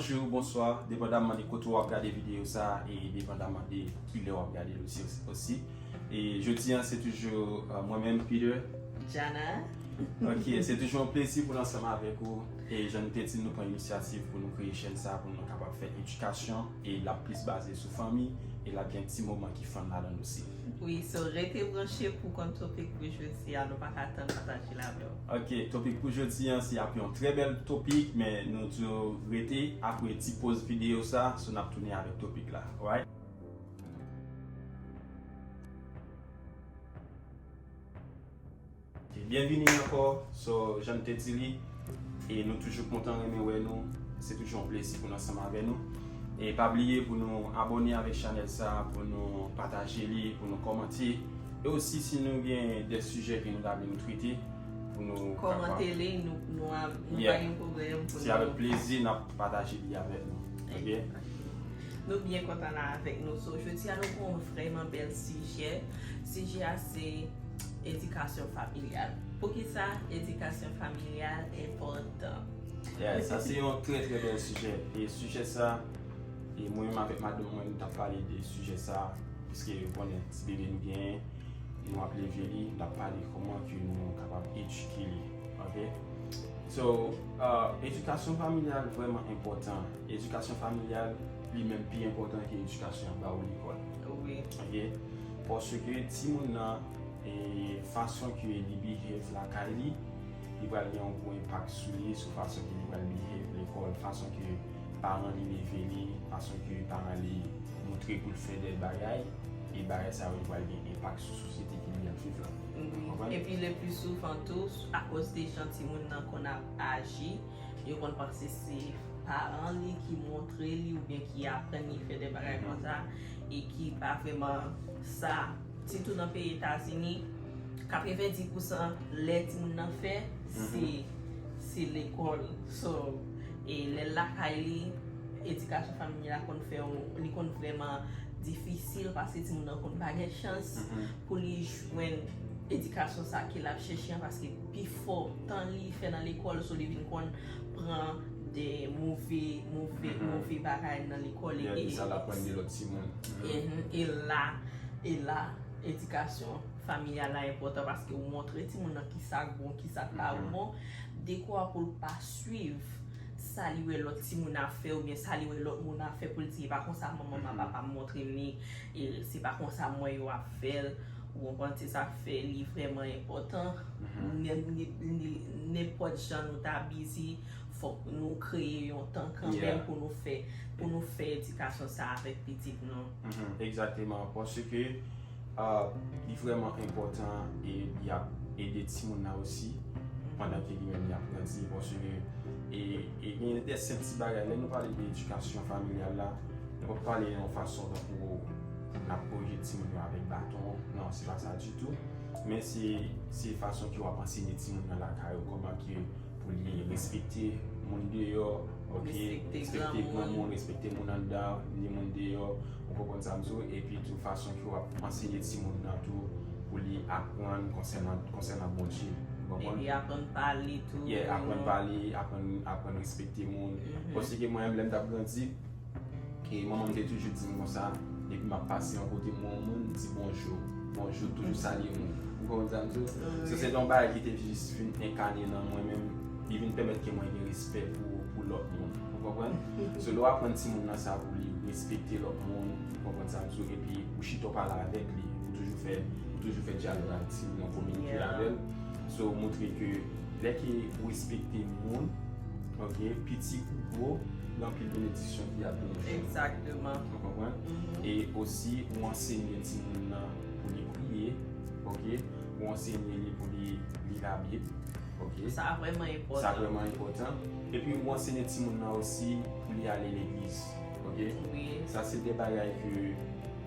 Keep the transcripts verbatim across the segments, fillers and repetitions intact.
Bonjou, bonswa, depandamman de kote w ap gade videyo sa a e depandamman de kilè w ap gade l osi, osi. E jodi a, se toujou, euh, mwen menm, Peter. Jana. Ok, se toujou yon plezi pou n ansanm avèk ou. E jan nou te di, nou pran inisyativ pou nou kreye chèn sa a, pou nou kapab fè edikasyon, e l ap plis baze sou fanmi, e l ap gen ti moman ki fun ladan l osi. Wi, so rete branche pou konn topik pou jodi a, nou pa ka tann pataje l avè w. Ok, topik pou jodi a, se ap yon trè bèl topik, men nou di w rete apre ti poz videyo sa, so n ap tounen avèk topik la, alright? E byenvini ankò, so, jan m te di li, e nou toujou kontan renmen wè nou, se toujou yon plezi pou n ansanm avè nou. E pa bliye pou nou abòne avèk chanèl sa, pou nou pataje li, pou nou kòmante. E osi, si nou gen de sijè ke nou ta vle nou trete, pou nou kòmante li, nou, nou, nou pa gen pwoblèm pou nou. Se avèk plezi n ap pataje li avèk nou. Ok? Nou byen kontan la avèk nou. So, jodi a, nou gen yon vrèman bèl sijè. Sijè a, se edikasyon familyal. Poukisa edikasyon familyal enpòtan? Yeah, sa se yon trè, trè bèl sijè. E sijè sa, e mwen menm avèk madanm mwen, nou t ap pale de sijè sa, piske ou konnen ti bebe nou genyen, nou ap leve li, n ap pale kòman ke nou kapab edike li. Ok? So, uh, edikasyon familyal vrèman enpòtan. Edikasyon familyal, li menm pi enpòtan ke edikasyon yo ba ou lekòl. Wi. Ok? Paske timoun nan, e, fason ke li behave lakay li, li pral gen yon gwo enpak sou li, sou fason ke li pral behave lekòl, fason ke paran li leve li, fason ke paran li montre pou l fè de bagay, e bagay sa yo pral gen enpak sou sosyete ke li ap viv la. Wi. Konprann? Epi le pli souvan tou, akoz de jan timoun nan konn ap aji, yo konn panse se paran li ki montre li oubyen ki aprann li fè de bagay konsa, e ki pa vrèman sa. Sitou nan peyi Etazini, katrevenndis pousan lè timoun nan fè, se, se lekòl. So, e lè l lakay li, edikasyon familyal la konn fè yon, li konn vrèman difisil paske timoun nan konn pa gen chans pou li jwenn edikasyon sa ke l ap chèche an, paske pifò tan li fè nan lekòl, so li vin konn pran de move, move, move bagay nan lekòl. Yeah, e sa l aprann de lòt timoun. Mhm. E la, e la, edikasyon familyal la enpòtan paske ou montre timoun nan kisa k bon, kisa k pa bon, dekwa pou l pa swiv sa li wè lòt timoun ap fè oubyen sa li wè lòt moun ap fè pou l di, "E pa konsa manman m ak papa m montre m li, e se pa konsa mwen yo ap fè l." Ou konprann, se sa k fè li vrèman enpòtan. Nenpòt jan nou ta bizi, fòk nou kreye yon tan kanmenm pou nou fè, pou nou fè edikasyon sa avèk pitit nou. Mhm, egzakteman. Paske, uh, li vrèman enpòtan e li ap ede timoun nan osi pandan ke li menm li ap grandi. Paske, e, e gen de senp ti bagay. Lè nou pale de edikasyon familyal la, nou pa pale yon fason tankou n ap korije timoun yo avèk baton. Non, se pa sa ditou. Men se, se fason ke w ap ansenye timoun nan lakay ou, kòman ke pou li respekte moun deyò, ok? Respekte granmoun, respekte moun anndan, ni moun deyò, ou konprann sa m di w? Epi tou fason ke w ap ansenye timoun nan tou pou li aprann konsènan, konsènan Bondye, ou konprann? Epi aprann pale tou. Yeah, aprann pale, aprann, aprann respekte moun. Paske mwen menm, lè m t ap grandi, e manman m te toujou di m konsa, depi m ap pase yon kote, m wè yon moun, m di bonjou. Bonjou, toujou salye moun. Ou konprann sa m di w? So, se te yon bagay ki te jis vin enkane nan mwen menm. Li vin pèmèt ke mwen gen respè pou, pou lòt moun. Ou konprann? So, lè w aprann timoun nan sa pou li respekte lòt moun, ou konprann sa m di w, epi ou chita w pale avèk li, ou toujou fè, ou toujou fè dyalòg ak timoun nan, kominike avè l. So, montre ke lè ke ou respekte moun, ok, piti kou gwo, gen anpil benediksyon ki ap vini jwenn ou. Egzakteman. Ou konprann? E osi, ou ansenye timoun nan pou li priye, ok, ou ansenye li pou li li Labib, ok. Sa vrèman enpòtan. Sa vrèman enpòtan. Epi, ou ansenye timoun nan osi pou li ale legliz, ok. Wi. Sa se de bagay ke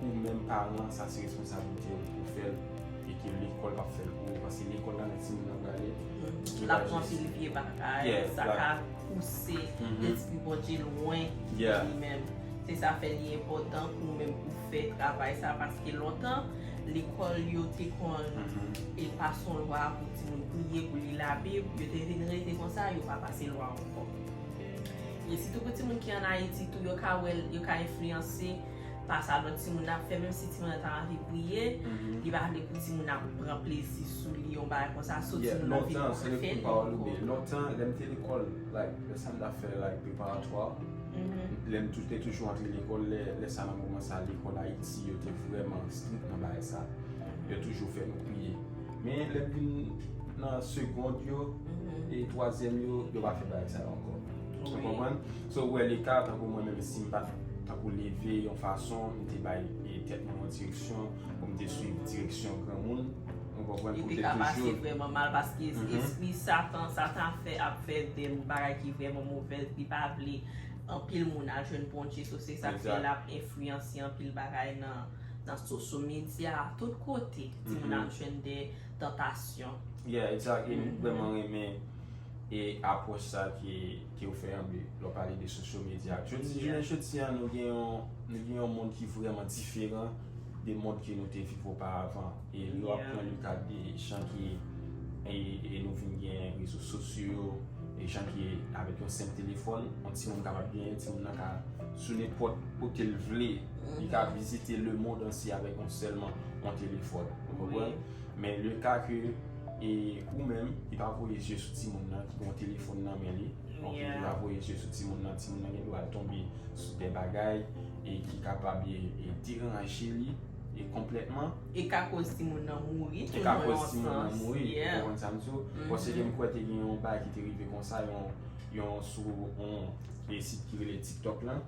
ou menm paran, sa se responsablite w pou w fè l, e ke lekòl p ap fè l pou ou, paske lekòl la, nan timoun nan prale, l ap pran anpil vye bagay, sa ka pouse lespri Bondye lwen de li menm. Se sa fè li enpòtan pou ou menm pou w fè travay sa, paske lontan, lekòl yo te konn e pase yon lwa pou timoun priye, pou li Labib, yo te vin rete konsa, yo pa pase lwa ankò. E sitou pou timoun ki ann Ayiti tou, yo ka wè l, yo ka enfliyanse pa sa lòt timoun ap fè, menm si timoun nan ta anvi priye, li pa vle pou timoun ap pran plezi sou li, yon bagay konsa, so timoun nan vin pa fè li ankò. Lontan, se le kou pawòl ou byen. Lontan, lè m te lekòl, like, lè sa m ta fè, like, preparatwa, lè m tou, te toujou antre lekòl, lè, lè sa nan moman sa, lekòl Ayiti, yo te vrèman strik nan bagay sa. Yo toujou fè nou priye. Men lè m vin nan segond yo, e twazyèm yo, yo pa fè bagay sa yo ankò. Ou konprann? So, ou wè leka, tankou mwen menm, si m pa t tankou leve yon fason, m te bay, e, tèt mwen yon direksyon, pou m te swiv direksyon granmoun, ou konprann, pou m te toujou. Li te ka pase vrèman mal, paske espri Satan, Satan ap fè, ap fè de bagay ki vrèman movèz, li pa vle anpil moun al jwenn Bondye, so se sa k fè l ap enfliyanse anpil bagay nan, nan social media, tout kote, timoun ap jwenn de tantasyon. Yeah, exactly. M vrèman renmen e apwòch sa ke, ke w fè an, lè w pale de social media. Jodi, jounen jodi a, nou gen yon, nou gen yon mond ki vrèman diferan de mond ke nou te viv oparavan. E lè w ap pran le ka de jan ke, e, e nou vin gen rezo sosyo yo, e jan ke avèk yon senp telefòn, yon timoun kapab genyen, timoun nan ka sou nenpòt kote l vle, li ka vizite lemond antye avèk yon sèlman yon telefòn. Ou konprann? Men le ka ke, e, ou menm, ki pa voye zye sou timoun nan, ki gen yon telefòn nan men li, donk, ki pa voye zye sou timoun nan, timoun nan gen dwa al tonbe sou de bagay, e ki kapab, e, e deranje li, e konplètman. E ka koz timoun nan mouri tou nan yon sans. E ka koz timoun nan mouri, ou konprann sa m di w? Paske m kwè te gen yon bagay ki te rive konsa, yon, yon sou yon e sit ki rele TikTok lan.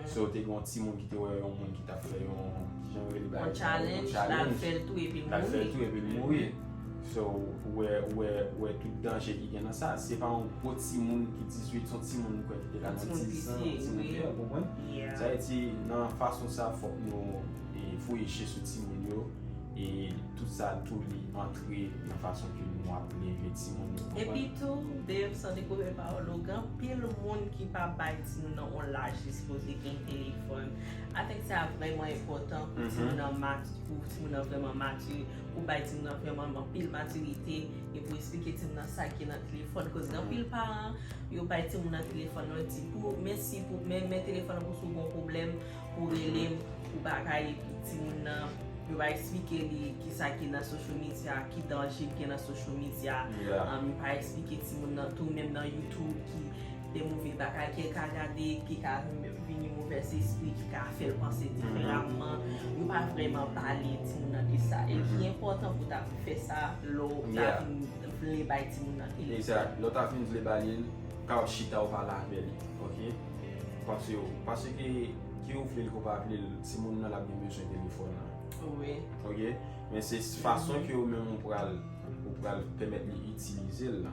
So, te gen yon timoun ki te wè yon moun ki t ap fè yon, kijan yo rele bagay sa? Yon challenge, l al fè l tou epi l mouri. L al fè l tou epi l mouri. So, ou wè, ou wè, ou wè tout danje ki gen nan sa. Se pa yon gwo timoun ki dizuit, se yon timoun ou kwè ki te la nan dizan, yon timoun piti, ou konprann? Sa vle di, nan fason sa, fòk nou, e, voye je sou timoun yo. E tout sa tou li antre nan fason ke nou ap leve timoun yo, konprann? Epi tou, Dave, san te koupe pawòl ou, gen anpil moun ki pa bay timoun nan yon laj li sipoze gen telefòn. I think sa vrèman enpòtan pou timoun nan mat-, pou timoun nan vrèman mati, pou bay timoun nan vrèman anpil matirite, e pou eksplike timoun nan sa ki nan telefòn. Koz gen anpil paran, yo bay timoun nan telefòn, yo di, pou, men si, pou, men, men telefòn nan pou si w gen yon pwoblèm, pou rele m, pou bagay, epi timoun nan, yo pa eksplike li kisa ki nan social media, ki danje ki gen nan social media. Um, yo pa eksplike timoun nan tou, menm nan YouTube, ki de move bagay ke l ka gade, ki ka vini movèz espri, ki ka fè l panse diferaman. Yo pa vrèman pale timoun nan de sa. E ki enpòtan pou w ta fè sa lè w ta vin vle bay timoun nan telefòn. Exact. Lè w ta vin vle ba li l, ka w ap chita, w pale avè li. Ok? Paske, paske ke, ke w vle l, ke w pa vle l, timoun nan l ap gen bezwen telefòn nan. Wi. Ok? Men se fason ke ou menm ou pral, ou pral pèmèt li itilize l la.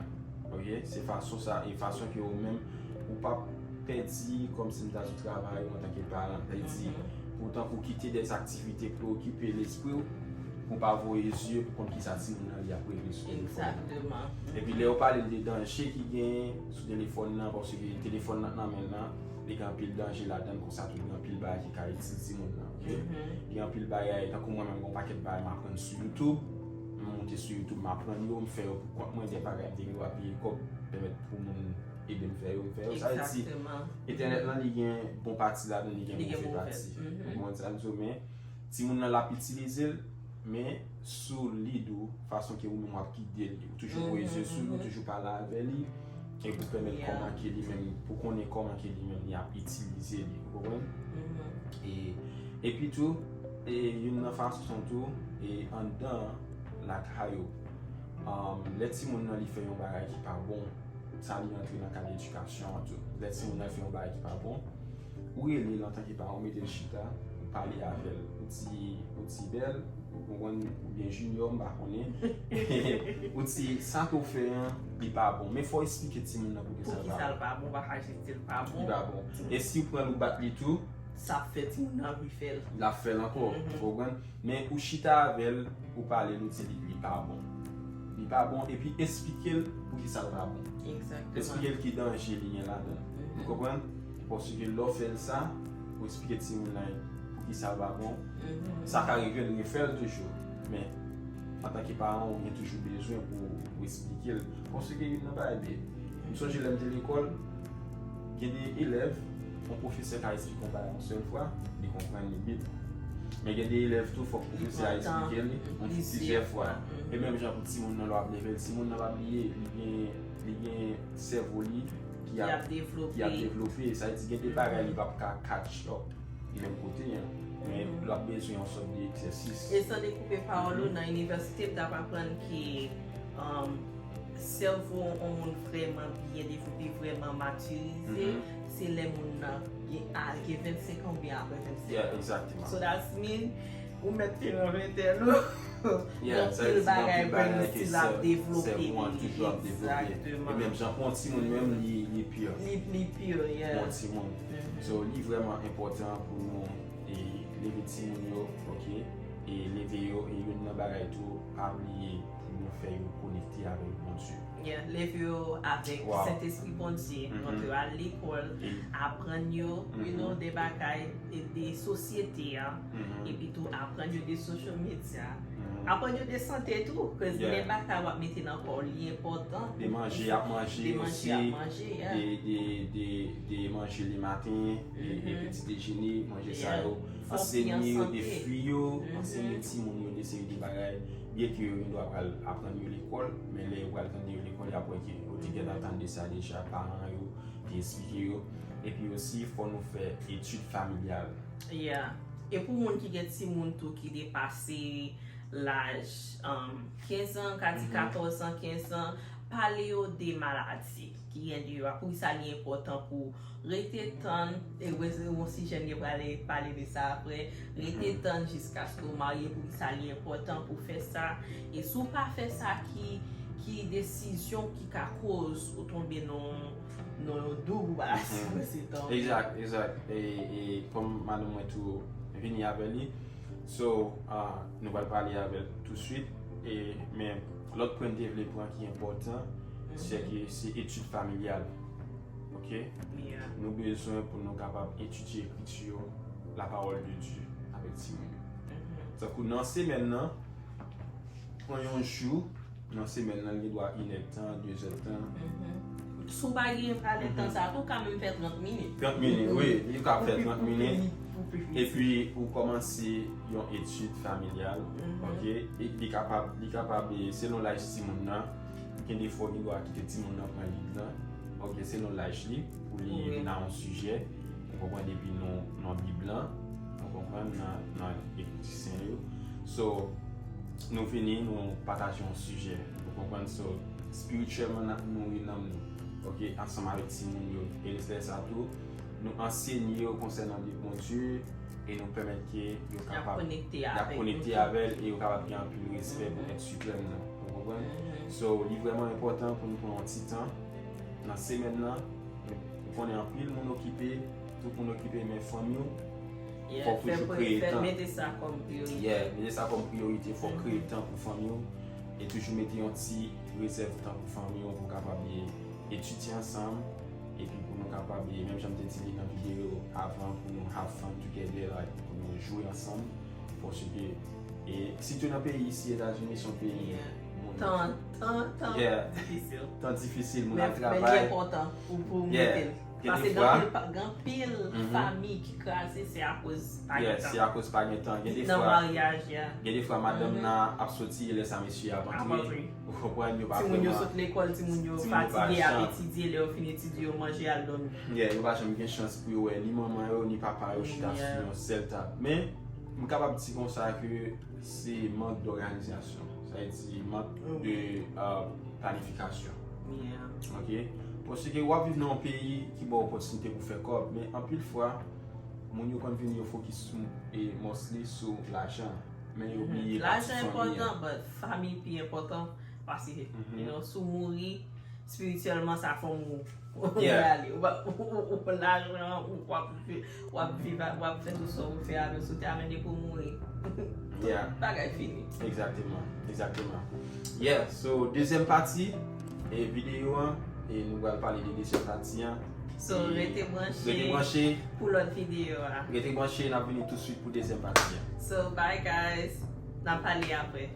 Ok? Se fason sa, e fason ke ou menm, ou p ap pèdi, kòmsi m ta di, travay ou antanke paran. Sa vle di, pou tankou kite de aktivite pou okipe lespri w, pou pa voye zye pou konn kisa timoun nan li ap regle sou telefòn nan. Egzakteman. Epi lè yo pale de danje ki genyen sou telefòn nan, paske telefòn nan nan men l lan, li gen anpil danje ladan l, konsa tou gen anpil bagay ki ka itil timoun nan, ok? Gen anpil bagay, tankou mwen menm, gen yon pakèt bagay m aprann sou YouTube, m monte sou YouTube, m aprann yo, m fè yo pou kont mwen, de bagay m te gen dwa peye kòb, pèmèt pou moun ede m fè yo, m fè yo. Sa vle di, entènèt lan, li gen bon pati ladan l, li gen move pati. Ou konprann sa m di w, men timoun nan l ap itilize l, men solid ou, fason ke ou menm w ap gide l, ou toujou voye zye sou li, ou toujou pale avè li, e pou pèmèt kòman ke li menm, pou konnen kòman ke li menm li ap itilize li, ou konprann? E, epi tou, e, youn nan fason tou, e, anndan lakay ou, um, lè timoun nan li fè yon bagay ki pa bon, sa li antre nan kad edikasyon an tou. Lè timoun nan fè yon bagay ki pa bon, ou rele l antanke paran, ou mete l chita, ou pale avè l. Ou di, ou di, Bèl, ou konprann, oubyen Junior, m pa konnen. Ou di, sa ke w fè an, li pa bon. Men fò w eksplike timoun nan poukisa l pa bon. Poukisa l pa bon, pa ka jis di l pa bon. Li pa bon. E si w pran l, ou bat li tou, sa ap fè timoun nan anvi fè l. L ap fè l ankò, ou konprann? Men ou chita avè l, ou pale l, ou di li, li pa bon. Li pa bon, epi eksplike l poukisa l pa bon. Egzakteman. Eksplike l ki danje li gen ladan l. Ou konprann? Paske lè w fè l sa, ou eksplike timoun nan poukisa l pa bon, sa ka rive l refè l toujou. Men, antanke paran, ou gen toujou bezwen pou ou eksplike l. Paske youn nan bagay de, m sonje lè m te lekòl, Gen de elèv, yon pwofesè ka esplike yon bagay yon sèl fwa, li konprann li byen. Men gen de elèv tou, fòk pwofesè a esplike li yon plizyè fwa. E menm jan pou timoun nan lè w ap leve l, timoun nan pa bliye, li gen, li gen sèvo li ki ap, ki ap devlope. Sa vle di gen de bagay li p ap ka catch up menm kote an. Men l ap bezwen yon sòt de egzèsis. E san dekoupe pawòl ou, nan inivèsite, m t ap aprann ke, um, sèvo yon moun vrèman byen devlope, vrèman matirize, se lè moun nan gen, a, gen vennsenk an oubyen apre vennsenk an. Yeah, exactement. So that's mean, ou mèt te nan ventèn ou. Yeah, sa vle di gen anpil bagay ke sèvo an toujou ap devlope. E menm jan pou yon timoun menm, li, li pure. Li, li pure, yeah. Pou yon timoun. So, li vrèman enpòtan pou nou, e, leve timoun yo, ok? E leve yo, e youn nan bagay tou, pa bliye pou nou fè yo konekte avèk Bondye. Yeah, leve yo avèk Sentespri Bondye. Donk, yo al lekòl, aprann yo, you know, de bagay, e de sosyete a, epi tou aprann yo de social media. Aprann yo de sante tou, 'cause gen bagay w ap mete nan kò w, li enpòtan. De manje y ap manje osi, de, de, de, de manje le maten, e, e peti dejene, manje sa yo. Ansenye yo de fwi yo, ansenye timoun yo de seri de bagay. Byenke yo gen dwa pral aprann yo lekòl, men lè yo pral tande yo lekòl, y ap wè ke yo te gentan tande sa deja, paran yo te esplike yo. Epi osi, fò nou fè etid familyal. Yeah. E pou moun ki gen timoun tou ki depase laj, um, kenz an, ka di katòz an, kenz an, pale yo de maladi ki gen deyò a. Poukisa li enpòtan pou rete tann, e wè se yon sijè m gen prale pale de sa apre, rete tann jiskaske w marye, poukisa li enpòtan pou fè sa, e si w pa fè sa, ki, ki desizyon ki ka koz ou tonbe nan, nan yon doub relasyon, se tankou. Egzak, egzak. E, e kòm madanm mwen tou vini avè li, so, ah, nou pral pale avè l touswit, e, men lòt pwen m te vle pran ki enpòtan, se ke se etid familyal. Ok? Nou bezwen pou nou kapab etidye ekriti yo, la parole de Dieu, avèk timoun yo. Tankou nan semèn nan, pran yon jou nan semèn nan, li gen dwa inèdtan, dezèdtan. Si w pa gen valè tan sa a tou, w ka menm fè trant minit. Trant minit, wi. Li ka fè trant minit. Epi ou kòmanse yon etid familyal, ok? E li kapab, li kapab, e, selon laj timoun nan, gen de fwa ou gen dwa kite timoun nan pran liv lan, ok, selon laj li, pou li vin a yon sijè, ou konprann, epi nou nan Bib lan, ou konprann, nan, nan Ekriti Sen yo. So, nou vini, nou pataje yon sijè, ou konprann, so, espirityèlman, n ap nouri nanm nou, ok, ansanm avèk timoun yo. E lè sa tou, nou ansenye yo konsènan Bondye, e nou pèmèt ke yo kapab, y ap konekte avè l, e yo kapab gen anpil respè pou Èt Siprèm nan. Ou konprann? So, li vrèman enpòtan pou nou pran yon ti tan nan semèn nan. Ou konnen anpil moun okipe, tout moun okipe, men fanmi w, fòk toujou kreye tan. Mete sa kòm priyorite. Yeah, mete sa kòm priyorite, fòk kreye tan pou fanmi w, e toujou mete yon ti rezèv tan pou fanmi w, pou w kapab etidye ansanm, epi pou nou kapab, e menm jan m te di li nan videyo avan, pou nou have fun together, like, pou nou jwe ansanm, paske, e sitou nan peyi isi, Etazini, se yon peyi moun tan, tan, tan difisil, tan difisil, moun ap travay. Men li enpòtan pou, pou mete l. Paske gen anpil, gen anpil fanmi ki kraze, se akoz pa gen tan. Se akoz pa gen tan. Gen de fwa, gen de fwa madanm nan ap soti, lè sa mesye a ap antre. Ou konprann, yo pa vrèman. Timoun yo sot lekòl, timoun yo fatige, ap etidye, lè yo fin etidye, yo manje, al dòmi. Yeah, yo pa janm gen chans pou yo wè ni manman yo, ni papa yo chita sou yon sèl tab. Men, m kapab di konsa ke se mank dòganizasyon. Sa vle di mank de, euh, planifikasyon. Ok? Paske w ap viv nan yon peyi ki ba w opòtinite pou fè kòb, men anpil fwa, moun yo konn vin yo fokis sou, e mostly sou lajan. Men yo bliye pati fanmi an. Lajan enpòtan, but fanmi pi enpòtan. Paske, you know, si w mouri, espirityèlman, sa fanmi w. Ou prale. Ou pa, ou, ou, ou lajan, ou, w ap vi-, w ap viv, w ap fè tout sa w fè avè l, si w te amène pou mouri. Tout bagay fini. Egzakteman, egzakteman. Yeah, so, dezyèm pati, e, videyo an, e nou pral pale de dezyèm pati an. So, rete branche pou lòt videyo a. Rete branche, n ap vini tousuit pou dezyèm pati an. So, bye guys, n ap pale apre.